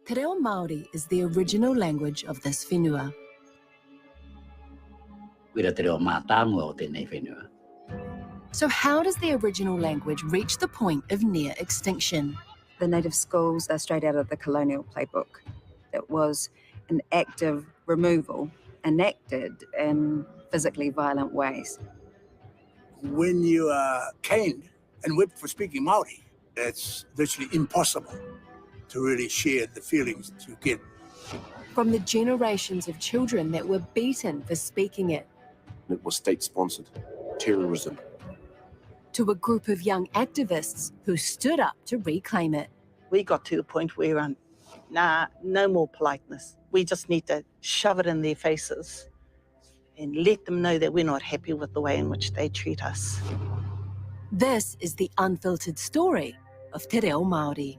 Te reo Māori is the original language of this whenua. Koira te reo mātāmua o tēnei whenua. So how does the original language reach the point of near extinction? The native schools are straight out of the colonial playbook. It was an active removal enacted in physically violent ways. When you are caned and whipped for speaking Māori, it's virtually impossible to really share the feelings that you get. From the generations of children that were beaten for speaking it. It was state-sponsored terrorism. To a group of young activists who stood up to reclaim it. We got to the point where, um, nah, no more politeness. We just need to shove it in their faces and let them know that we're not happy with the way in which they treat us. This is the unfiltered story of Te Reo Māori.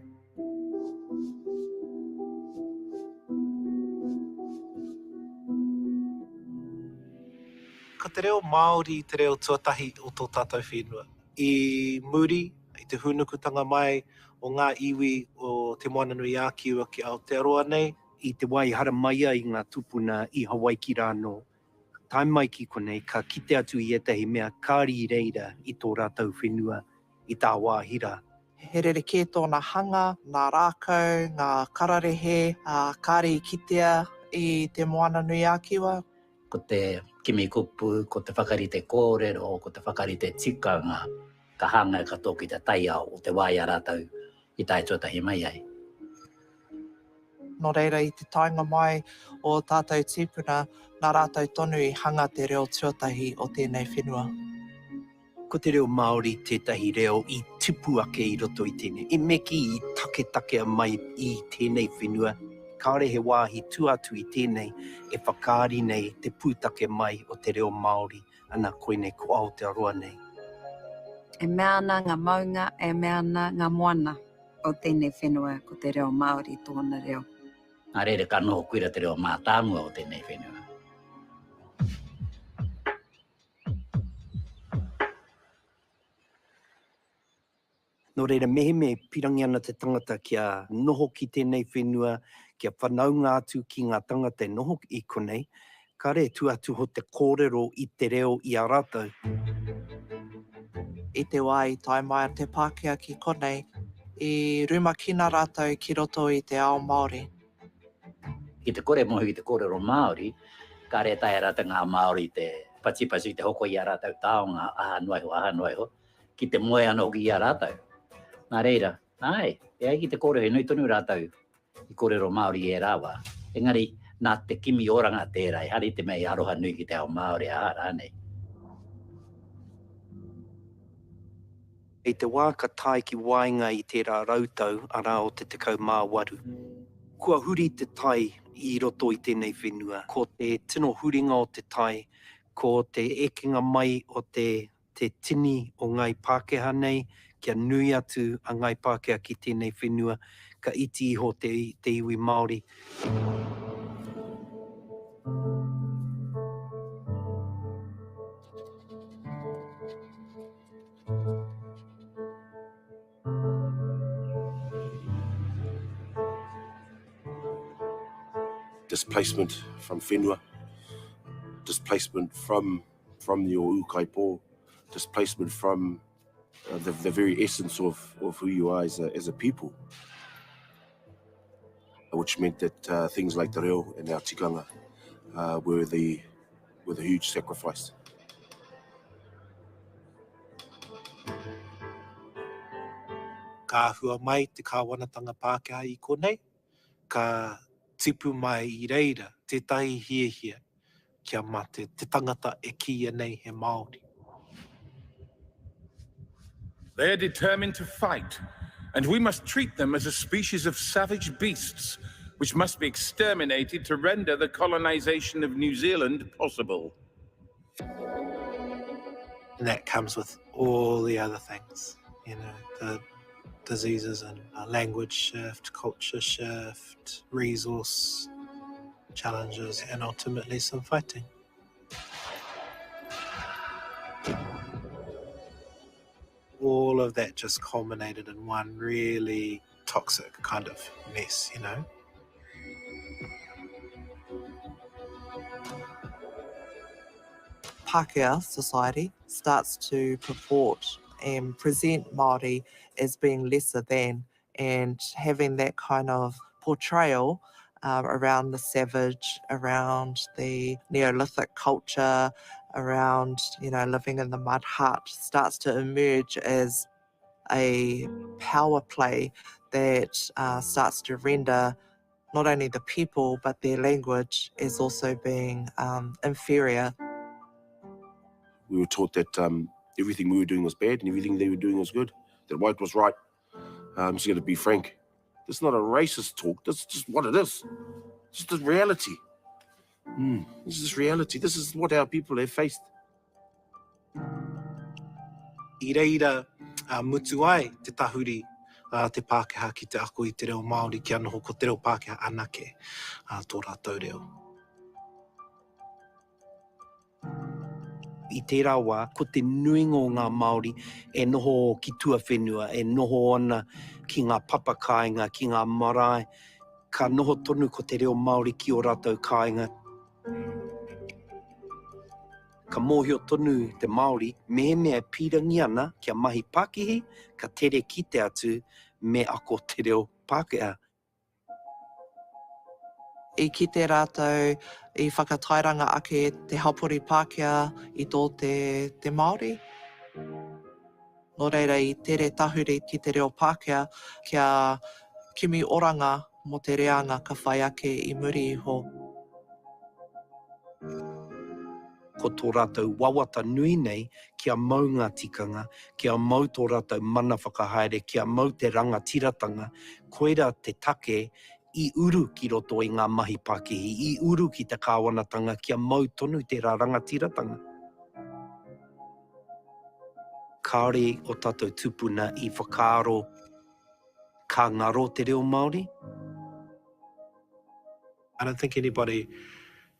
Ko te reo Māori te reo tuatahi o tō tātou whenua. I muri i te hūnukutanga mai o ngā iwi o Te Moananui-a-Kiwa ki Aotearoa nei, I te wā i haramai ai ngā tūpuna i Hawaiki rā anō, tae mai ki konei, ka kite atu i ētahi mea kāri i reira i tō rātou whenua i tāwāhi rā. He rerekē tōna hanga, ngā rākau, ngā kararehe, ā, kāre i kitea i Te Moananui-a-Kiwa. Ko te kimi kupu, ko te whakarite kōrero, ko te whakarite tikanga, ka hāngai katoa ki te taiao o te wā i a rātou i tae tuatahi mai ai. Nō reira, i te taenga mai o ō tātou tīpuna, nā rātou tonu i hanga te reo tuatahi o tēnei whenua. Ko te reo Māori tētahi reo i tipu ake i roto i tēnei, i me kī i taketakea mai i tēnei whenua, kāore he wāhi tua atu i tēnei e whakaari nei te pūtake mai o te reo Māori, ana koinei ko Aotearoa nei. E mea ana ngā maunga, e mea ana ngā moana o tēnei whenua ko te reo Māori tōna reo. Nā reira ka noho koira te reo mātāmua o tēnei whenua. Nō reira, mehemea e pirangi ana te tangata kia noho ki tēnei whenua, kia whanaunga atu ki ngā tangata e noho i konei, kāre e tua atu ho te kōrero i te reo i a rātou. I te wā i tae mai te Pākehā ki konei, i rumakina rātou ki roto i te ao Māori. Ki te kore mōhio ki te kōrero Māori, kāre e taea rātou ngā Māori te patipati, te hoko i ā rātou taonga, aha noa iho, aha noa iho, ki te moe anō hoki i a rātou. Nā reira, āe, e ai ki te kōrero, he nui tonu rātou i kōrero Māori i ērā wā. Engari, nā te kimi oranga tērā, ehara i te mea i aroha nui ki te ao Māori, aha rānei. I te wā ka tae ki waenga i tērā rautau, arā o te 18, kua huri te tai i roto i tēnei whenua. Ko te tino huringa o te tai, ko te ekenga mai o te te tini o Ngāi Pākehā nei, kia nui atu a Ngāi Pākehā ki tēnei whenua, ka iti iho te, te iwi Māori. Displacement from whenua, displacement from from your ūkaipō, displacement from uh, the, the very essence of, of who you are as a, as a people, which meant that uh, things like te reo and our tikanga uh, were, the, were the huge sacrifice. Ka hua mai te kāwanatanga Pākehā i konei, ka tipu mai i reira tētahi hiahia kia mate te tangata e kīia nei he Māori. They are determined to fight, and we must treat them as a species of savage beasts which must be exterminated to render the colonization of New Zealand possible. And that comes with all the other things, you know, the diseases and uh, language shift, culture shift, resource challenges, and ultimately some fighting. All of that just culminated in one really toxic kind of mess, you know. Pākehā society starts to purport and present Māori as being lesser than and having that kind of portrayal around the savage, around the Neolithic culture, around, you know, living in the mud hut starts to emerge as a power play that starts to render not only the people but their language as also being inferior. We were taught that everything we were doing was bad and everything they were doing was good, that white was right. I'm just going to be frank. This is not a racist talk. This is just what it is. It's just the reality. This is reality. This is what our people have faced. I reira mutu ai te tahuri a te Pākehā ki te ako i te reo Māori kia noho ko te reo Pākehā anake tō rātou reo. I tērā wā, ko te nuinga o ngā Māori e noho ki tuawhenua, e noho ana ki ngā papa kāinga, ki ngā marae, ka noho tonu ko te reo Māori ki ō rātou kāinga. Ka mōhio tonu te Māori, mehemea e pīrangi ana kia mahi pakihi, ka tere kite atu me ako te reo Pākehā. I kite rātou i whakatairanga ake te hapori Pākehā i tō te Māori. Nō reira i tere tahuri ki te reo Pākehā kia kimi oranga mō te reanga ka whai ake i muri iho. Ko tō rātou wawata nui nei kia mau ngā tikanga, kia mau tō rātou mana whakahaere, kia mau te rangatiratanga, koirā te take i uru ki roto i ngā mahi pakihi, i uru ki te kāwanatanga kia mau tonu tērā rangatiratanga. Kāore ō tātou tūpuna i whakaaro ka ngaro te reo Māori. I don't think anybody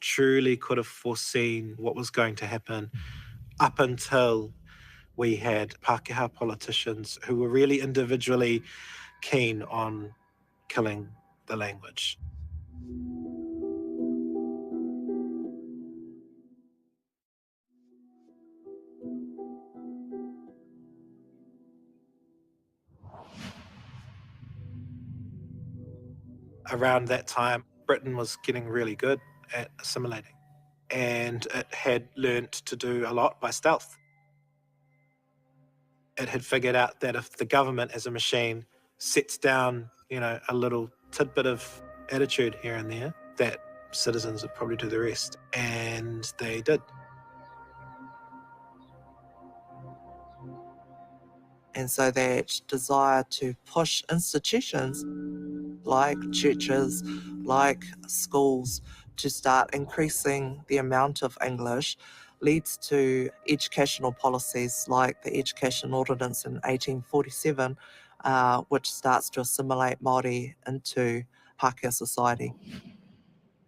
truly could have foreseen what was going to happen up until we had Pākehā politicians who were really individually keen on killing the language. Around that time, Britain was getting really good at assimilating, and it had learnt to do a lot by stealth. It had figured out that if the government as a machine sets down, you know, a little tidbit of attitude here and there, that citizens would probably do the rest. And they did. And so that desire to push institutions like churches, like schools, to start increasing the amount of English leads to educational policies like the Education Ordinance in 1847, which starts to assimilate Māori into Pākehā society.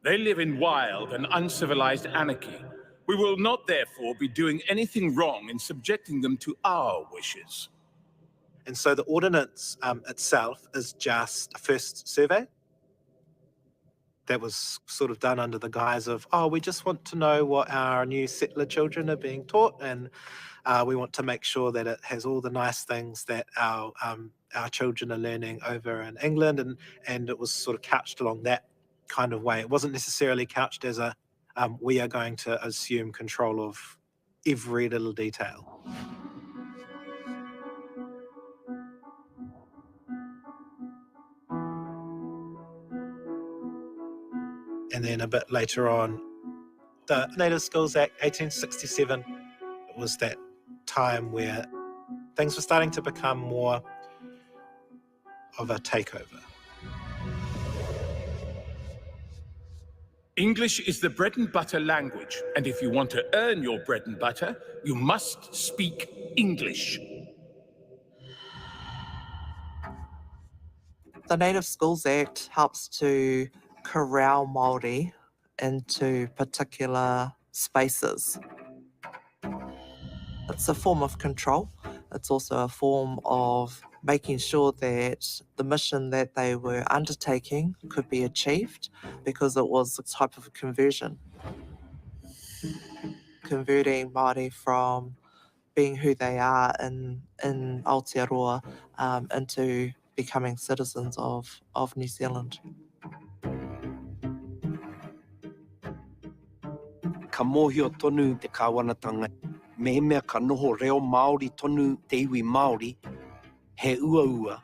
They live in wild and uncivilized anarchy. We will not, therefore, be doing anything wrong in subjecting them to our wishes. And so the ordinance itself is just a first survey that was sort of done under the guise of, oh, we just want to know what our new settler children are being taught, and we want to make sure that it has all the nice things that our children are learning over in England, and it was sort of couched along that kind of way. It wasn't necessarily couched as a, we are going to assume control of every little detail. And then a bit later on, the Native Schools Act 1867 was that time where things were starting to become more of a takeover. English is the bread and butter language, and if you want to earn your bread and butter, you must speak English. The Native Schools Act helps to corral Māori into particular spaces. It's a form of control. It's also a form of making sure that the mission that they were undertaking could be achieved, because it was a type of conversion. Converting Māori from being who they are in, in Aotearoa um, into becoming citizens of, of New Zealand. Ka mōhio tonu te kāwanatanga, mehemea ka noho reo Māori tonu te iwi Māori, he uaua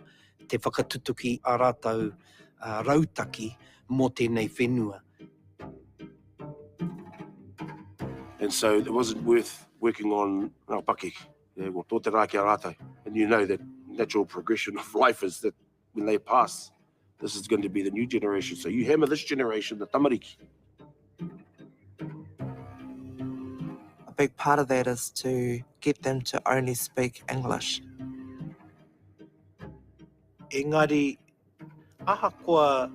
te whakatutuki a rātou rautaki mō tēnei whenua. And so it wasn't worth working on ngā pakeke. Yeah, well, tō te rā ki a rātou. And you know that natural progression of life is that when they pass, this is going to be the new generation. So you hammer this generation, the tamariki. A big part of that is to get them to only speak English. Engari, ahakoa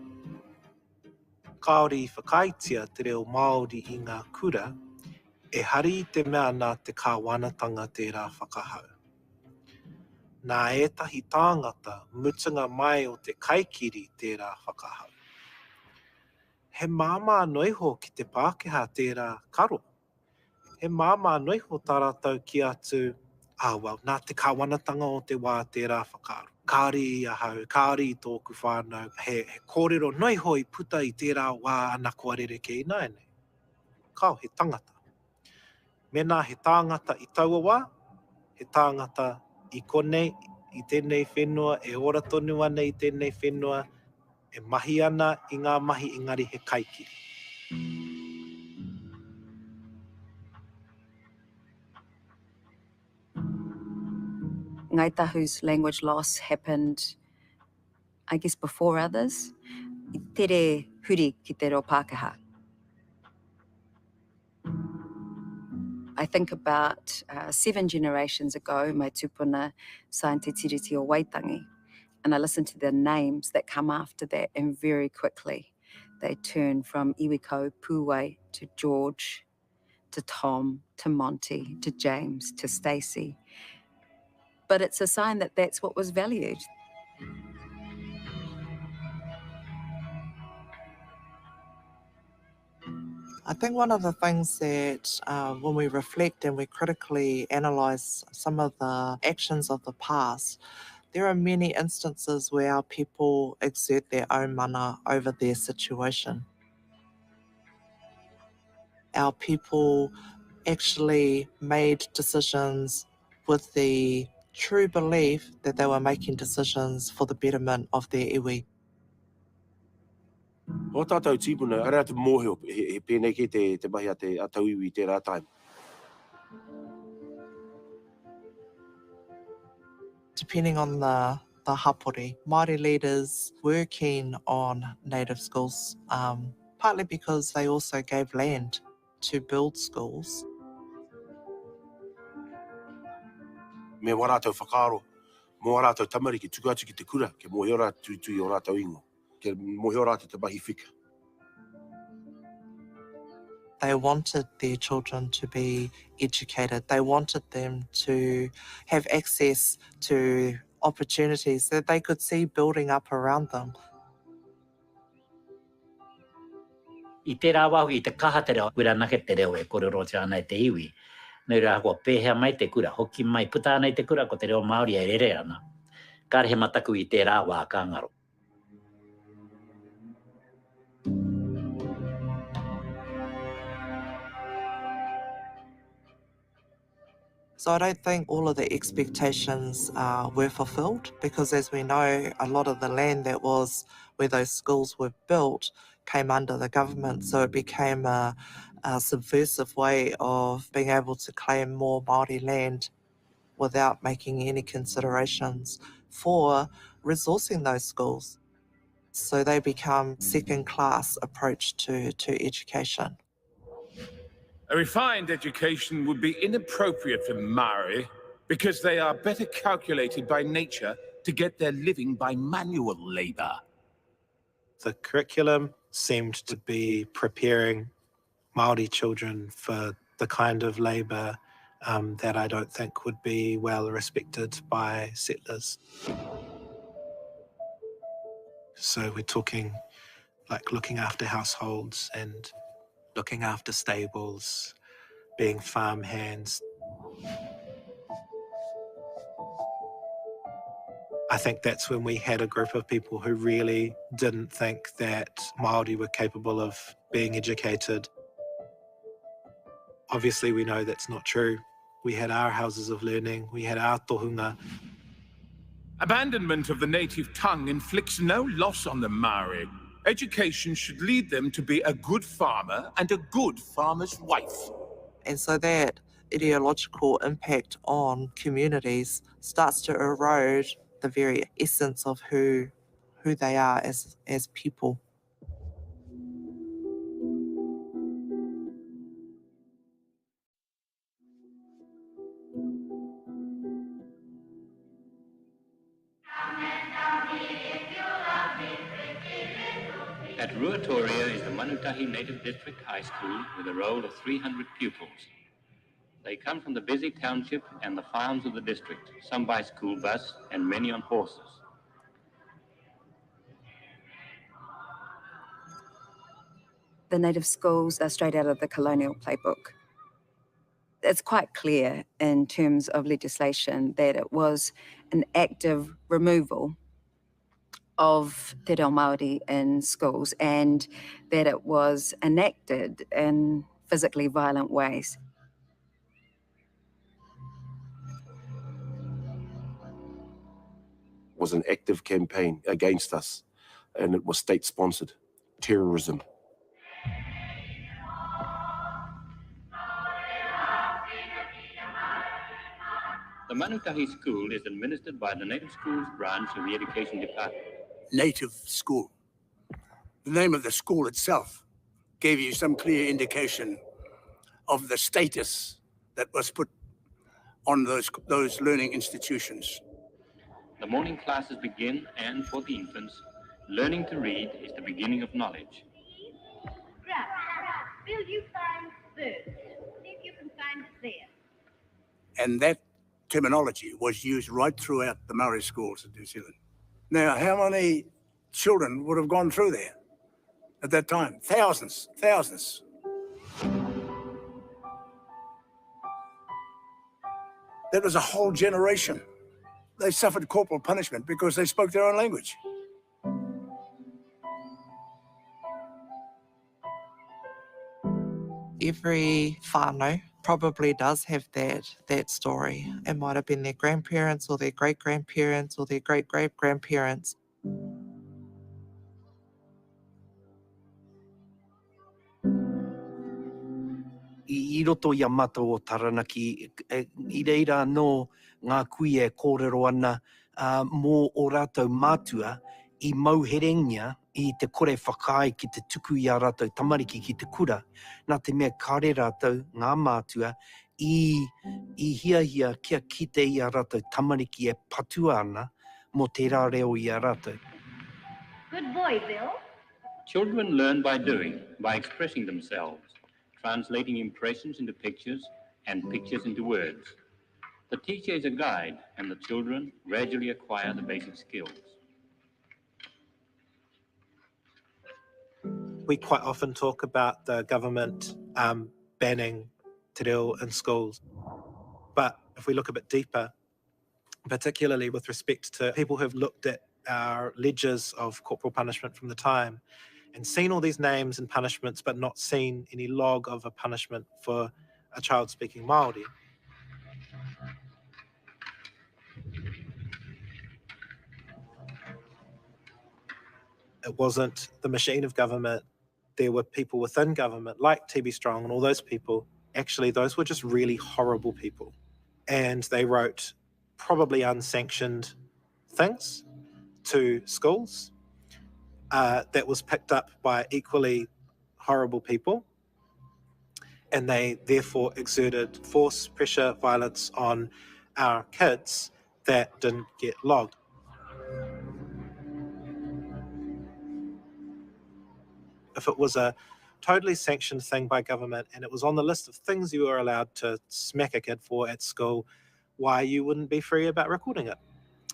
kāore i whakaaetia te reo Māori i ngā kura, ehara i te mea nā te kāwanatanga tērā whakahau. Nā ētahi tāngata mutunga mai o te kaikiri tērā whakahau. He māmā noa iho ki te Pākehā tērā karo. He māmā noa iho tā rātou kī atu, Ah, well, nā te kāwanatanga o te wā tērā whakaaro. Kāore i ahau, kāore i tōku whānau, he, he kōrero noa iho i puta i tērā wā ana kua rerekē ināianei. Kāo, he tangata. Mēnā he tāngata i taua wā, he tāngata i konei, i tēnei whenua, e ora tonu ana i tēnei whenua, E mahi ana i ngā mahi engari he kaikiri. Ngāi Tahu's language loss happened, I guess, before others. I tere huri ki te reo Pākehā. I think about uh, seven generations ago, my tupuna signed Te Tiriti o Waitangi. And I listen to the names that come after that, and very quickly they turn from Iwikau Pūwai to George, to Tom, to Monty, to James, to Stacey. But it's a sign that that's what was valued. I think one of the things that uh, when we reflect and we critically analyse some of the actions of the past, there are many instances where our people exert their own mana over their situation. Our people actually made decisions with the true belief that they were making decisions for the betterment of their iwi. Ō tātou tīpuna, arā te mōhio, he pēnei kē te mahi a te a tauiwi i tērā time. Depending on the the hapori, Māori leaders were keen on native schools, um, partly because they also gave land to build schools. Me wā rātou whakaaro mō ā rātou tamariki, tuku atu ki te kura, kia mōhio rā tuitui ō rātou ingoa. Kia mōhio rātou te mahi whika. They wanted their children to be educated. They wanted them to have access to opportunities that they could see building up around them. I tērā wā hoki i te kaha te reo, koirā anake te reo e kōrerotia ana e te iwi. Nō reira ahakoa pēhea mai te kura, hoki mai, puta ana i te kura ko te reo Māori e rere ana. Kāre he mataku i tērā wā ka ngaro. So I don't think all of the expectations uh, were fulfilled because, as we know, a lot of the land that was where those schools were built came under the government. So it became a, a subversive way of being able to claim more Māori land without making any considerations for resourcing those schools. So they become second class approach to, to education. A refined education would be inappropriate for Maori because they are better calculated by nature to get their living by manual labor. The curriculum seemed to be preparing Maori children for the kind of labour um, that I don't think would be well respected by settlers. So we're talking like looking after households and looking after stables, being farm hands. I think that's when we had a group of people who really didn't think that Māori were capable of being educated. Obviously, we know that's not true. We had our houses of learning, we had our tohunga. Abandonment of the native tongue inflicts no loss on the Maori. Education should lead them to be a good farmer and a good farmer's wife. And so that ideological impact on communities starts to erode the very essence of who who they are as as people. At Ruatoria is the Manutahi Native District High School with a roll of 300 pupils. They come from the busy township and the farms of the district, some by school bus and many on horses. The native schools are straight out of the colonial playbook. It's quite clear in terms of legislation that it was an active removal of te reo Māori in schools and that it was enacted in physically violent ways. Was an active campaign against us, and it was state-sponsored terrorism. The Manutahi School is administered by the Native Schools branch of the Education Department. Native school. The name of the school itself gave you some clear indication of the status that was put on those, those learning institutions. The morning classes begin, and for the infants, learning to read is the beginning of knowledge. Grass. Will you find birds? See if you can find it there. And that terminology was used right throughout the Maori schools in New Zealand. Now, how many children would have gone through there at that time? Thousands, thousands. That was a whole generation. They suffered corporal punishment because they spoke their own language. Every whānau probably does have that that story. It might have been their grandparents or their great-grandparents or their great-great-grandparents. I roto i a matou o Taranaki, i reira anō ngā kuia e kōrero ana mō ō rātou mātua i mauherengia i te kore whakaae ki te tuku i ā rātou tamariki ki te kura, nā te mea kāre rātou, ngā mātua, i i hiahia kia kite i ā rātou tamariki e patua ana mō tērā reo i a rātou. Good boy, Bill. Children learn by doing, by expressing themselves, translating impressions into pictures and pictures into words. The teacher is a guide, and the children gradually acquire the basic skills. We quite often talk about the government um, banning te reo in schools. But if we look a bit deeper, particularly with respect to people who have looked at our ledgers of corporal punishment from the time and seen all these names and punishments, but not seen any log of a punishment for a child speaking Māori. It wasn't the machine of government. There were people within government, like TB Strong and all those people. Actually, those were just really horrible people. And they wrote probably unsanctioned things to schools uh, that was picked up by equally horrible people. And they therefore exerted force, pressure, violence on our kids that didn't get logged. If it was a totally sanctioned thing by government and it was on the list of things you were allowed to smack a kid for at school, why you wouldn't be free about recording it.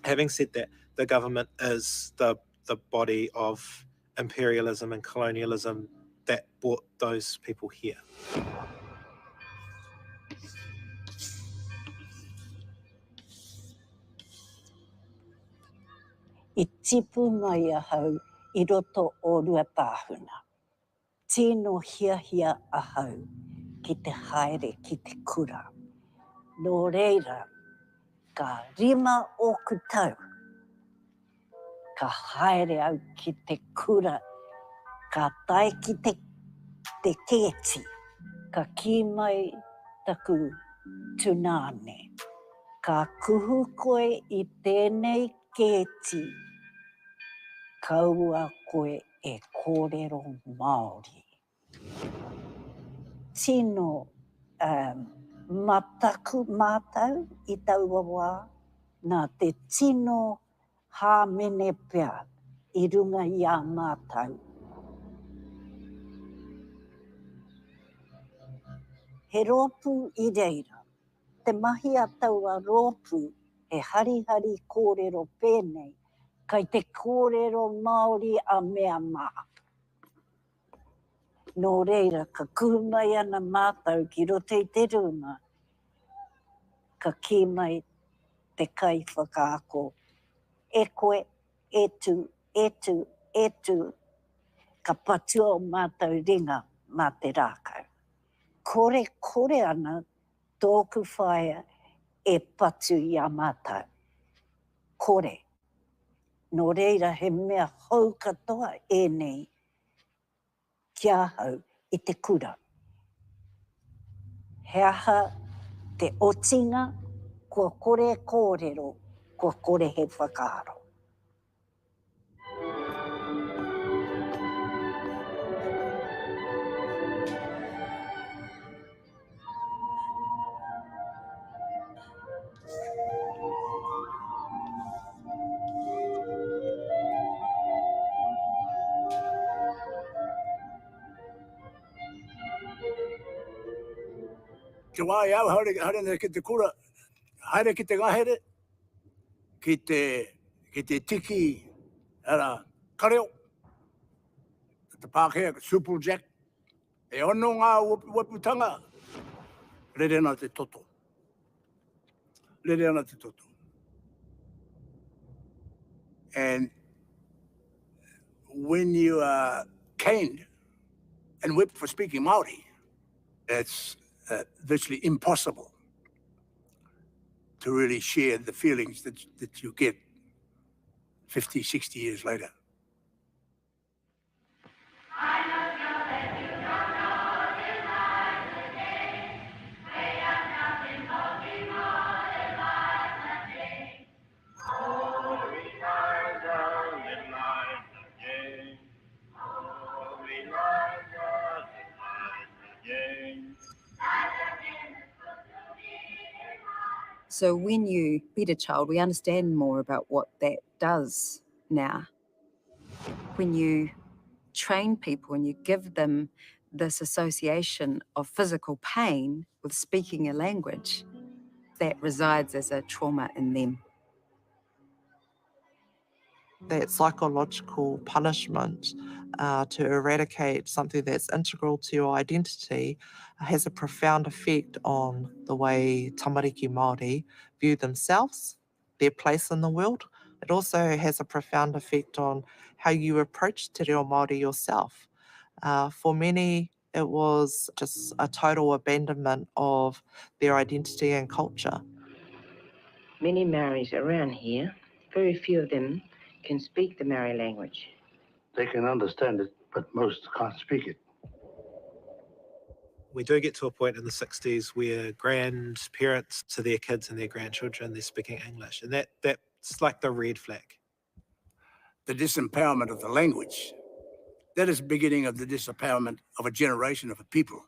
Having said that, the government is the the body of imperialism and colonialism that brought those people here. I tipu mai ahau i roto o Ruatāhuna. Tino hiahia ahau ki te haere ki te kura. Nō reira, ka rima ōku tau, ka haere au ki te kura, ka tae ki te te kēti, ka kī mai taku tunāne, Ka kuhu koe i tēnei kēti, kaua koe e kōrero Māori. Tino mataku mātou i taua wā, nā te tino hāmene pea i runga i a mātou. He rōpū i reira. Te mahi a taua rōpū he harihari kōrero pēnei, kai te kōrero Māori a mea mā. Nō reira, ka kuhu mai ana mātou ki roto i te rūma, ka kī mai te kaiwhakaako, E koe, e tū, e tū, e tū, ka patua ō mātou ringa mā te rākau. Korekore ana tōku whaea e patu i a mātou. Kore. Nō reira he mea hou katoa ēnei ki ahau i te kura. He aha te otinga? Kua kore kōrero, kua kore he whakaaro. Te wā i au haere, haere nei ki te kura, haere ki te ngahere, ki te, ki te tiki, ara, kareo, te Pākehā, supplejack, E ono ngā wepu-weputanga, rere ana te toto. Rere ana te toto. And when you are caned and whipped for speaking Māori, it's uh, virtually impossible to really share the feelings that, that you get 50, 60 years later. So when you beat a child, we understand more about what that does now. When you train people and you give them this association of physical pain with speaking a language, that resides as a trauma in them. That psychological punishment uh, to eradicate something that's integral to your identity has a profound effect on the way tamariki Māori view themselves, their place in the world. It also has a profound effect on how you approach te reo Māori yourself. Uh, for many, it was just a total abandonment of their identity and culture. Many Maoris around here, very few of them can speak the Maori language. They can understand it, but most can't speak it. We do get to a point in the 60s where grandparents to their kids and their grandchildren, they're speaking English. And that, that's like the red flag. The disempowerment of the language, that is the beginning of the disempowerment of a generation of a people.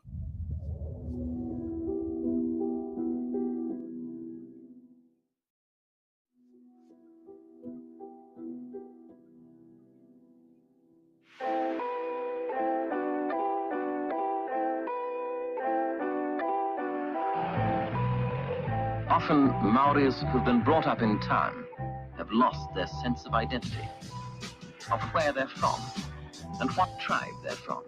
Often, Maoris who've been brought up in town have lost their sense of identity, of where they're from, and what tribe they're from.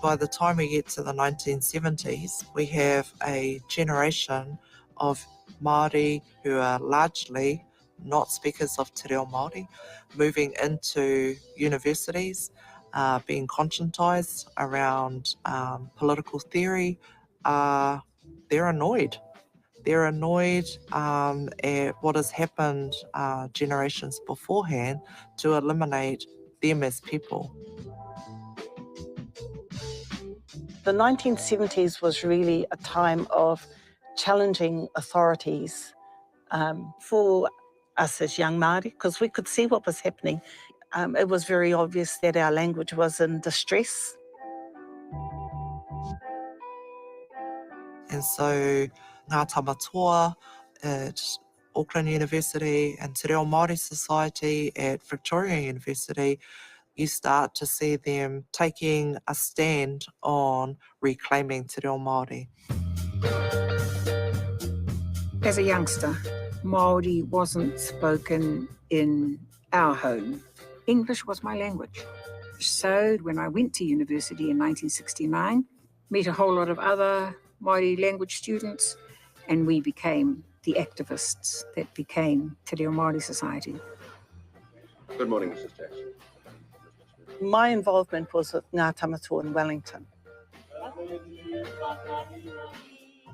By the time we get to the 1970s, we have a generation of Māori who are largely not speakers of Te Reo Māori, moving into universities, uh, being conscientised around um, political theory, uh, they're annoyed. They're annoyed um, at what has happened uh, generations beforehand to eliminate them as people. The 1970s was really a time of challenging authorities um, for us as young Māori, because we could see what was happening. Um, it was very obvious that our language was in distress. And so Ngā Tamatoa at Auckland University and Te Reo Māori Society at Victoria University, you start to see them taking a stand on reclaiming Te Reo Māori. As a youngster, Māori wasn't spoken in our home. English was my language. So when I went to university in 1969, met a whole lot of other Māori language students, and we became the activists that became Te Reo Māori Society. Good morning, Mrs. Jackson. My involvement was with Ngā Tamatoa in Wellington.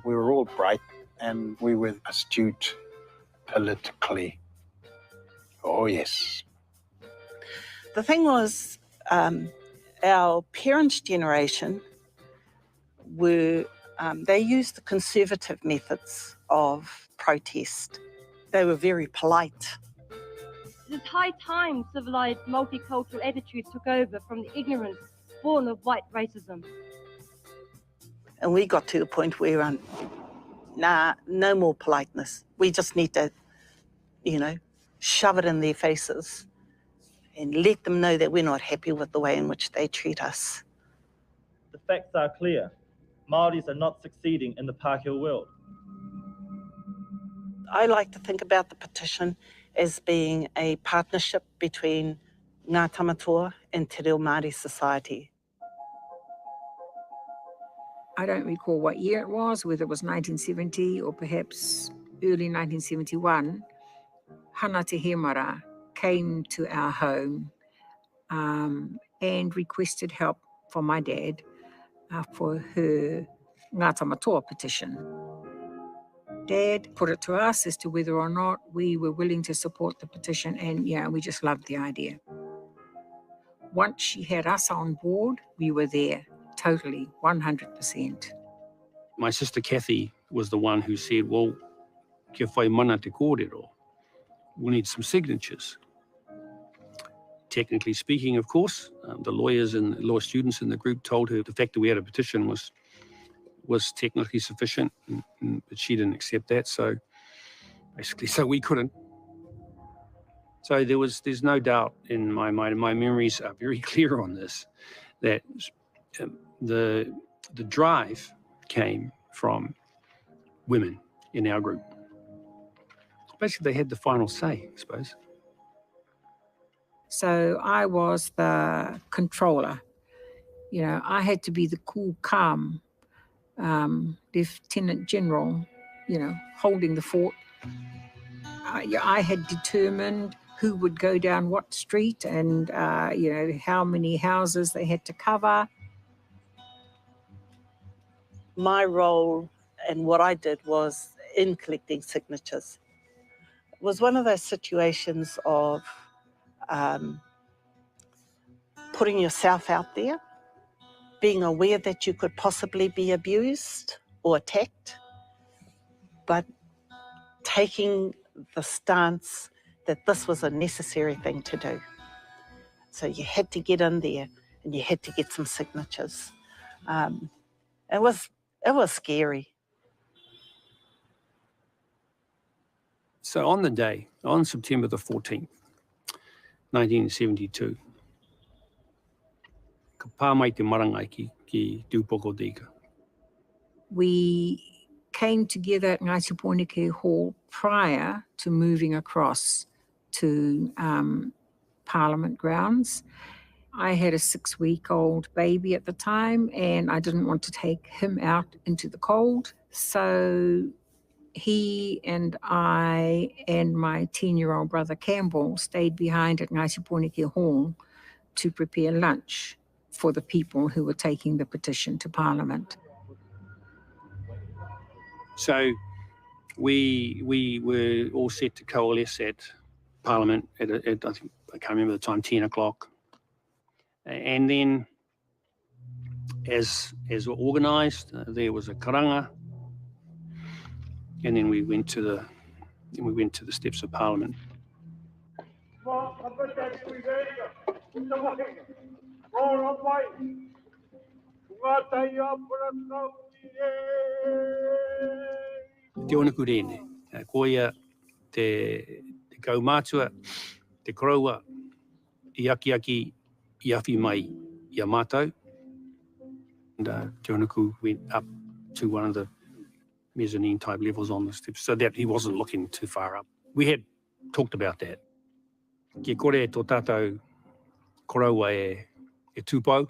We were all bright and we were astute politically. Oh, yes. The thing was, um, our parents' generation were, um, they used the conservative methods of protest. They were very polite. It is high time civilized multicultural attitudes took over from the ignorance born of white racism. And we got to the point where, um, nah, no more politeness. We just need to, you know, shove it in their faces and let them know that we're not happy with the way in which they treat us. The facts are clear. Māoris are not succeeding in the Pākehā world. I like to think about the petition as being a partnership between Ngā Tamatoa and Te Reo Māori Society. I don't recall what year it was, whether it was 1970 or perhaps early 1971. Hana Te Hemara came to our home um, and requested help from my dad uh, for her Ngā Tamatoa petition. Dad put it to us as to whether or not we were willing to support the petition, and yeah, we just loved the idea. Once she had us on board, we were there totally, 100%. My sister Kathy was the one who said, Well, kia whai mana te kōrero. We'll need some signatures. Technically speaking, of course, um, the lawyers and law students in the group told her the fact that we had a petition was was technically sufficient, and, and, but she didn't accept that. So basically, so we couldn't. So there was, there's no doubt in my mind, and my memories are very clear on this, that um, the the drive came from women in our group. Basically, they had the final say, I suppose. So I was the controller. You know, I had to be the cool, calm um, lieutenant general, you know, holding the fort. I, I had determined who would go down what street and, uh, you know, how many houses they had to cover. My role and what I did was in collecting signatures. It was one of those situations of um, putting yourself out there, being aware that you could possibly be abused or attacked, but taking the stance that this was a necessary thing to do. So you had to get in there and you had to get some signatures. Um, it was it was scary. So on the day, on September the 14th, 1972, ka pā mai te marangai ki, ki Te Upoko te Ika. We came together at Ngāti Pōneke Hall prior to moving across to um, Parliament grounds. I had a six week old baby at the time and I didn't want to take him out into the cold. So he and I and my 10 year old brother Campbell stayed behind at Ngāti Pōneke Hall to prepare lunch for the people who were taking the petition to Parliament. So we we were all set to coalesce at Parliament at, at I think I can't remember the time, 10 o'clock. And then as as organised, uh, there was a karanga, and then we went to the then we went to the steps of Parliament. Te Onuku Rene, ko ia te, te kaumātua, te koroua i akiaki i awhi mai i a mātou. And uh, Te Onuku went up to one of the mezzanine type levels on the steps so that he wasn't looking too far up. We had talked about that. Ki kore tō tātou koroua e, e tūpou.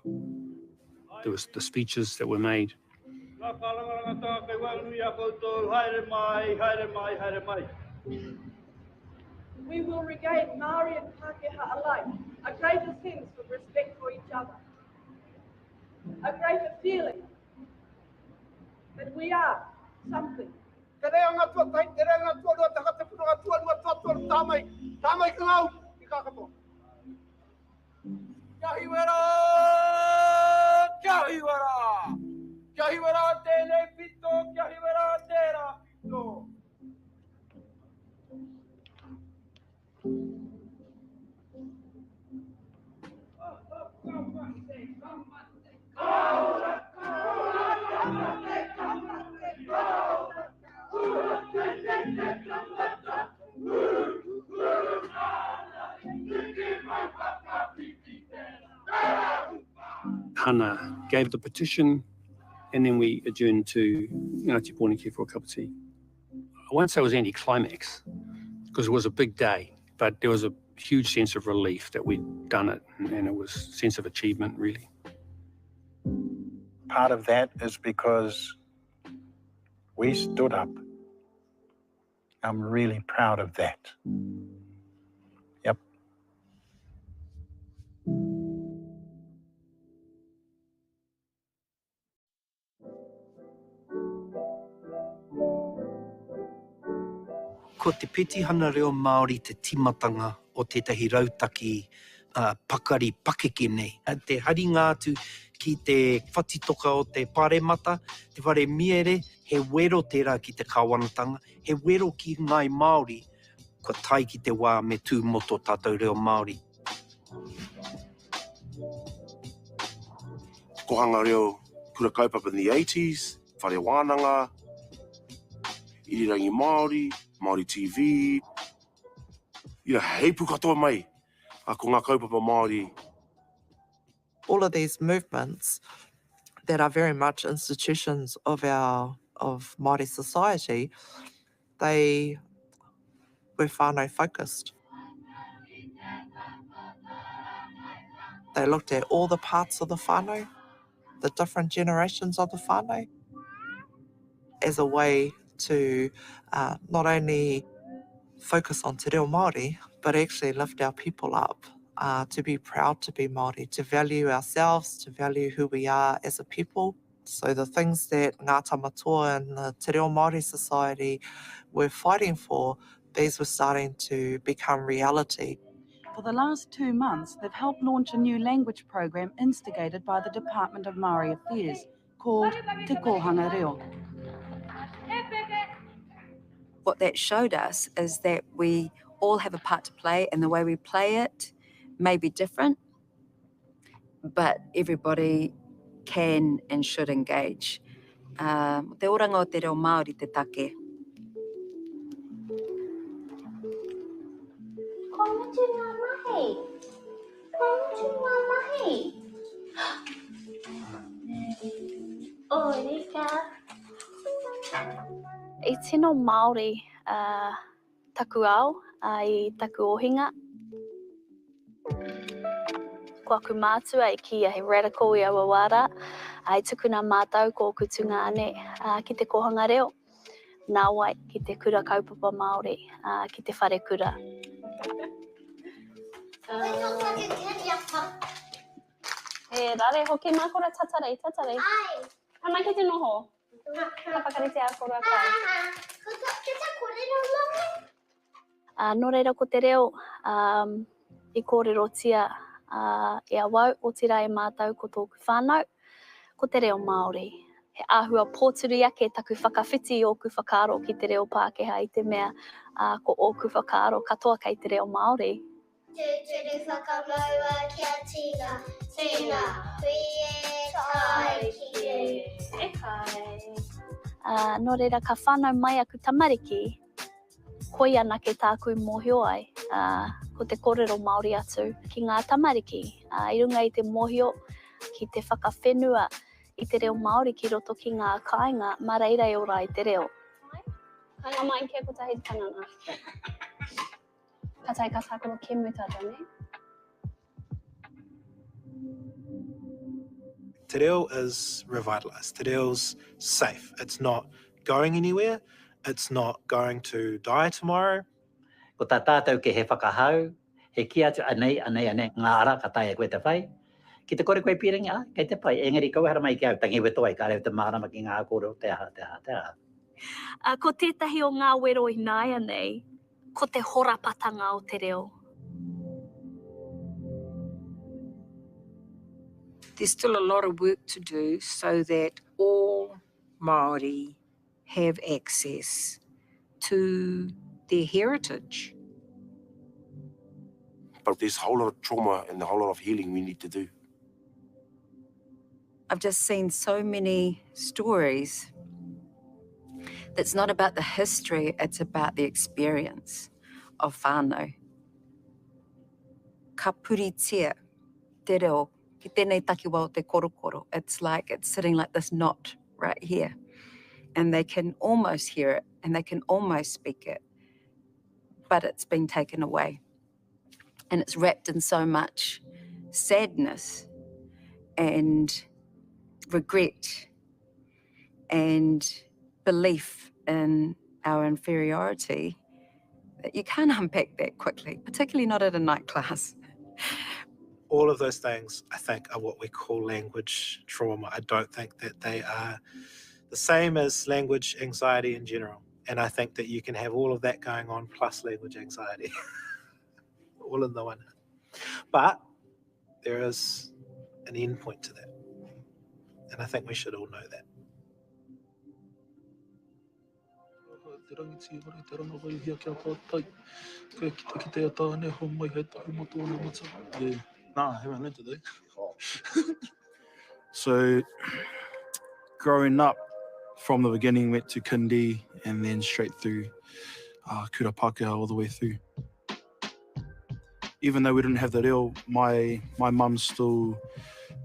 There was the speeches that were made. Ngā kārangarangatanga kei waenganui i a koutou, haere mai, haere mai, haere mai. We will regain Māori and Pākehā alike a greater sense of respect for each other, a greater feeling that we are something. Te reanga tuatahi, te reanga tuarua, te whakatepuranga tuarua, tuatoru, tā mai, tā mai ki ngā utu, ki kā katoa. Kia hiwera! Kia hiwera! Kia hiwera tēnei pito, kia hiwera tērā pito. Hana gave the petition and then we adjourned to Ngāti Pōneke for a cup of tea. I won't say it was anti-climax because it was a big day, but there was a huge sense of relief that we'd done it and it was a sense of achievement, really. Part of that is because we stood up. I'm really proud of that. Yep. Ko te petihana reo Māori te tīmatanga o tētahi rautaki pakari pakeke nei. Te haringa atu ki te whatitoka o te Pāremata, te whare miere, he wero tērā ki te kāwanatanga, he wero ki ngāi Māori, kua tae ki te wā me tū mō tō tātou reo Māori. Te Kohanga Reo Kura Kaupapa in the 80s, Whare Wānanga, Irirangi Māori, Māori TV, you know, heipu katoa mai ko ngā kaupapa Māori. All of these movements that are very much institutions of our of Māori society, they were whānau focused. They looked at all the parts of the whānau, the different generations of the whānau, as a way to uh, not only focus on te reo Māori, but actually lift our people up uh, to be proud to be Māori, to value ourselves, to value who we are as a people. So the things that Ngā Tamatoa and the Te Reo Māori Society were fighting for, these were starting to become reality. For the last two months, they've helped launch a new language program instigated by the Department of Māori Affairs called Te Kōhanga Reo. What that showed us is that we all have a part to play, and the way we play it may be different, but everybody can and should engage. Um, te oranga o te reo Māori te take. Kua mutu ngā mahi. Kua mutu ngā mahi. O, reka. I tino Māori uh, taku ao uh, i taku ohinga. Ko aku mātua i kīia he radical i aua wā rā, ā, i tukuna mātou ko ōku tungāne ki te kōhanga reo, nāwai ki te kura kaupapa Māori, ā, ki te wharekura. He rare hoki mā kora tatarei, tatarei. Tama ki te noho. Ka whakaritea a koroua kai. Ā, nō reira ko te reo i kōrerotia e awau, otirā e mātou ko tōku whānau, ko te reo Māori. He āhua pōturi ake taku whakawhiti i ōku whakaaro ki te reo Pākehā i te mea ko ōku whakaaro katoa kei te reo Māori. Tūturu whakamaua kia tina, tina, hui e tae ki e. E kai. Ā, nō reira ka whānau mai aku tamariki, koi anake tāku i mōhio ai, ā, ko te kōrero Māori atu ki ngā tamariki, ā, i runga i te mōhio ki te whakawhenua i te reo Māori ki roto ki ngā kāinga, mā reira e ora ai te reo. Kainga mai kia kotahi te panana. Ka tae ka tākaro kēmu tātou, nē? Te reo is revitalised. Te reo's safe. It's not going anywhere. It's not going to die tomorrow. Ko tā tātou kē he whakahau, he kī atu, anei, anei, anei, ngā ara ka taea e koe te whai. Ki te kore koe pīrangi, āe, kei te pai, engari kaua haramai ki au, tangi weto ai, kāre au te mārama ki ngā kōrero, te aha, te aha, te aha. Ā, ko tētahi o ngā wero ināianei, Ko te horapatanga o te reo. There's still a lot of work to do so that all Māori have access to their heritage. But there's a whole lot of trauma and a whole lot of healing we need to do. I've just seen so many stories that's not about the history, it's about the experience of whānau. Ka puritia te reo ki tēnei takiwa o te korokoro. It's like it's sitting like this knot right here. And they can almost hear it and they can almost speak it, but it's been taken away. And it's wrapped in so much sadness and regret and belief in our inferiority that you can't unpack that quickly, particularly not at a night class. All of those things, I think, are what we call language trauma. I don't think that they are the same as language anxiety in general. And I think that you can have all of that going on plus language anxiety. all in the one. But there is an end point to that. And I think we should all know that. Te rangi tīware, te ranga waihia kia tātai. Koe ki te kite a tāne, ho mai hei tahu mō tōna mata. Yeah. Nah, I haven't learned today. So, growing up from the beginning, went to kindy and then straight through uh, Kura Pākehā all the way through. Even though we didn't have the reo, my, my mum still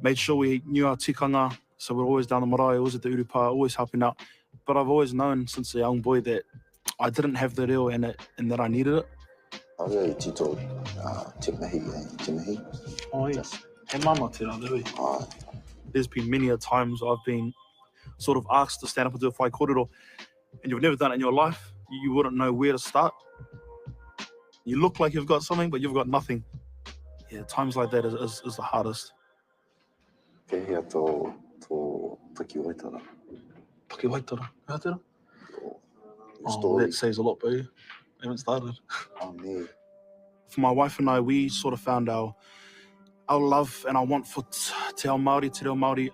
made sure we knew our tikanga. So we're always down the marae, always at the urupa, always helping out. But I've always known since a young boy that I didn't have the reo and, it, and that I needed it. Aue i tito uh, te mihi, eh, te mihi. Oh, yes. He mama te rā, ui. Ai. There's been many a times I've been sort of asked to stand up and do a whaikōrero and you've never done it in your life, you wouldn't know where to start. You look like you've got something, but you've got nothing. Yeah, times like that is, is, is the hardest. Pēhea tō, tō pakiwaitara? Pakiwaitara? He aha tērā? Your story. Oh, that says a lot, bro. I haven't started. Oh, me. For my wife and I, we sort of found our our love and our want for te ao Māori, te reo Māori,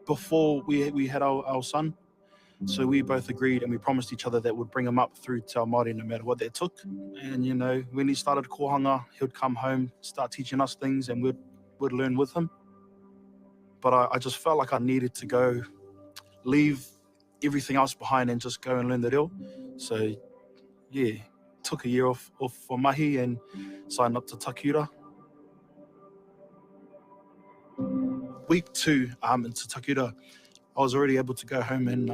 before we, we had our, our son. So we both agreed and we promised each other that we'd bring him up through Te Ao Māori no matter what that took. And, you know, when he started kōhanga, he would come home, start teaching us things and we'd, we'd learn with him. But I, I just felt like I needed to go leave everything else behind and just go and learn the reo. So, yeah, took a year off, off for mahi and signed up to Takiura. Week two into Takiura, I was already able to go home and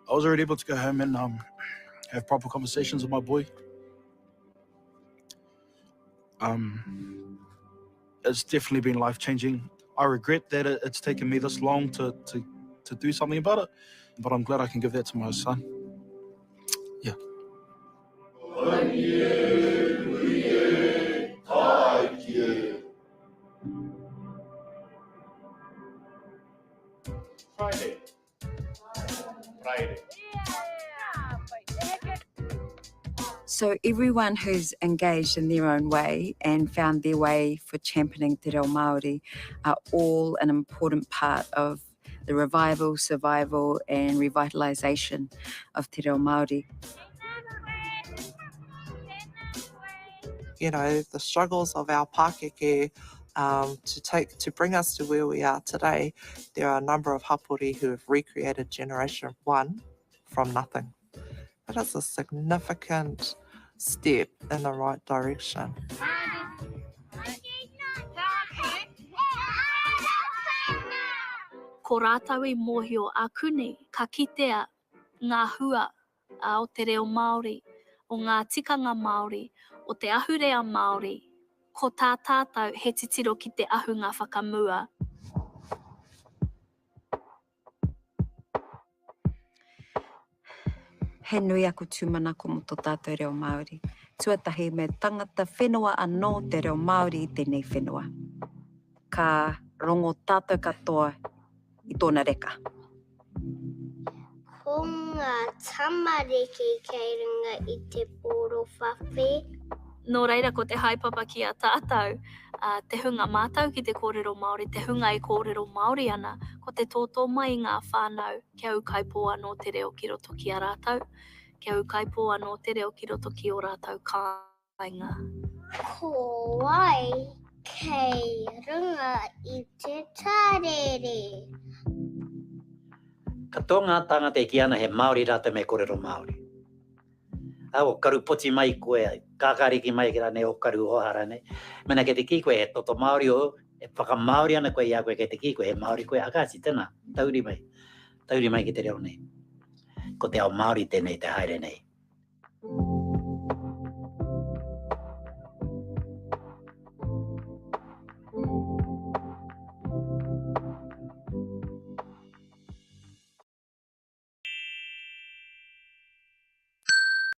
I I was already able to go home and um, have proper conversations with my boy. Um, it's definitely been life changing. I regret that it, it's taken me this long to, to, to do something about it, but I'm glad I can give that to my son. Yeah. Friday. Friday. So everyone who's engaged in their own way and found their way for championing te reo Māori are all an important part of the revival, survival and revitalisation of te reo Māori. You know, the struggles of our pākeke um, to take to bring us to where we are today, there are a number of hapori who have recreated Generation 1 from nothing. That is a significant step in the right direction. Ko rātou i mōhio a Kuni, ka kitea ngā hua o te reo Māori, o ngā tikanga Māori, o te ahurea Māori, ko tā tātou he titiro ki te ahunga whakamua. He nui aku tūmanako mō tō tātou reo Māori. Tuatahi, me tangata whenua anō te reo Māori i tēnei whenua. Ka rongo tātou katoa i tōna reka. Ko ngā tamariki kei runga i te porowhawhe. Nō reira, ko te haepapa ki a tātou, te hunga mātau ki te kōrero Māori, te hunga e kōrero Māori ana, ko te tōtō mai i ngā whānau kia ūkaipō anō te reo ki roto ki a rātou, kia ūkaipō anō te reo ki roto ki ō rātou kāinga. Ko wai kei runga i te tārere? Katoa ngā tāngata e kī ana he Māori rātou me kōrero Māori. Ā, o karu poti mai koe, kākāriki mai rānei, o karu oha rānei. Mēnā kei te kī koe he toto Māori ōu, e whakamāori ana koe i a koe kei te kī koe he Māori koe, ā kāti, tēnā, tauri mai, tauri mai ki te reo nei. Ko te ao Māori tēnei te haere nei.